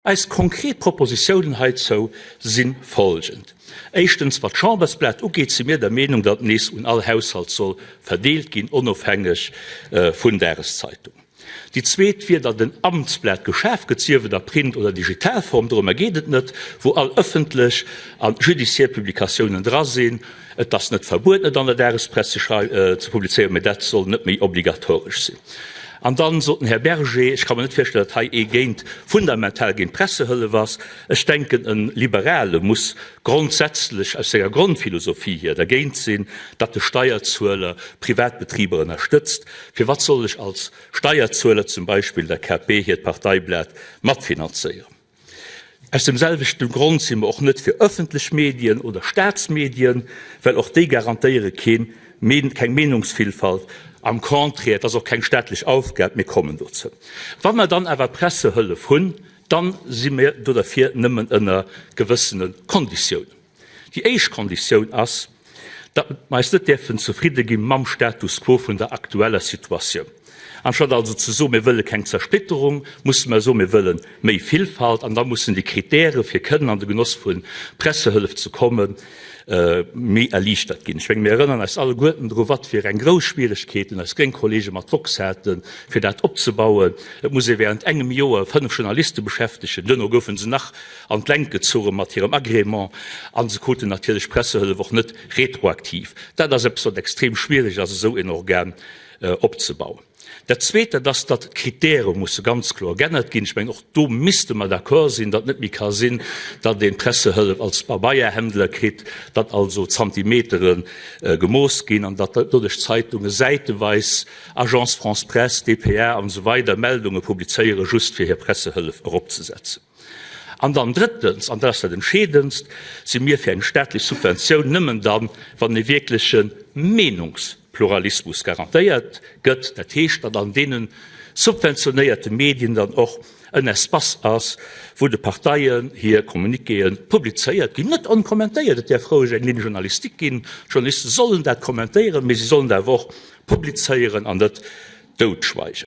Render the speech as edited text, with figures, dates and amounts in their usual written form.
Eis konkret Propositiounen heizou si folgend. Éischtens, wat d'Chambersblat ugeet, si mir der Meenung, datt nees un all Haushalt soll verdeelt ginn, onofhängeg vun Dageszeitung. Déi zweet wier, datt en Amtsblat geschaf gëtt, sief et a Print oder Digitalform, dorëmmer geet et net, wou all ëffentlech a judiciaire Publikatiounen dra sinn. Et ass net verbueden, et an der Dagespress ze publizéieren, mä dat soll net méi obligatoresch sinn. An dann sot den Här Berger, ech ka mer net virstellen, datt hei ee géint, fundamental géint d'Pressehëllef ass. Ech denken, e Liberale muss grondsätzlech aus senger Grondphilosophie hier dergéint sinn, datt de Steierzueler Privatbetriber ënnerstëtzt. Firwat soll ech als Steierzueler zum Beispill der KP hiert Parteiblat matfinanzéieren? Aus dem selwechten Grond si mer och net fir ëffentlech Medien oder Staatsmedien, well och déi garantéiere keen keng Meenungsvillfalt. Am Contraire, et ass och keng staatlech Aufgab. Mir kommen dozou. Wa mer dann awer Pressehëllef hunn, dann si mir do derfir nëmmen ënner gewëssene Konditiounen. Déi éischt Konditioun ass, datt mer eis net däerfen zefridde gi mam Status quo vun der aktueller Situatioun. Anstatt also ze soen, mir wëlle keng Zersplitterung, musse mer soen, mir wëlle méi Villfalt. An da mussen déi Kritäre fir kënnen an de Genoss vu Pressehëllef ze kommen, méi erliichtert ginn. Ech menge mir erënnern eis alleguerten dru wat fir eng grouss Schwieregkeeten eis gréng Kollege mat Vox haten, fir dat opzebauen. Et muss ee während engem Joer 5 Journaliste beschäftegen, duerno goufe se nach an d'Längt gezogen mat hirem Agrément a se kruten natierlech d'Pressehëllef och net retroaktiv. Dat ass eppes, wat extrem schwierig ass, esou een Organ opzebauen. Dat Zweet, dat ass, datt d'Kritäre musse ganz kloer g'ännert ginn. Ech mengen, och do misste mer d'accord sinn, datt net méi ka sinn, datt een d'Pressehëllef als Pabeierhändler kritt, datt also Zantimetere gemooss ginn an datt doduerch d'Zeitunge säiteweis, Agence France-Presse, dpa an esou weider, Meldunge publizéieren, just fir hir Pressehëllef eropzesetzen. An dann drëttens, an dat ass dat Entscheedendst, si mir fir eng staatlech Subventioun nëmmen dann, wann e wierkleche Meenungspluralismus garantéiert gëtt, dat heescht, datt an deene subventionéierte Medien dann och en Espace ass, wou de Parteien hir Communiquéë publizéiert ginn, net onkommentéiert, et däerf roueg eng Ligne journalistique ginn, d'Journaliste sollen dat kommentéieren, mee si sollen et awer och publizéieren an net doutschweigen.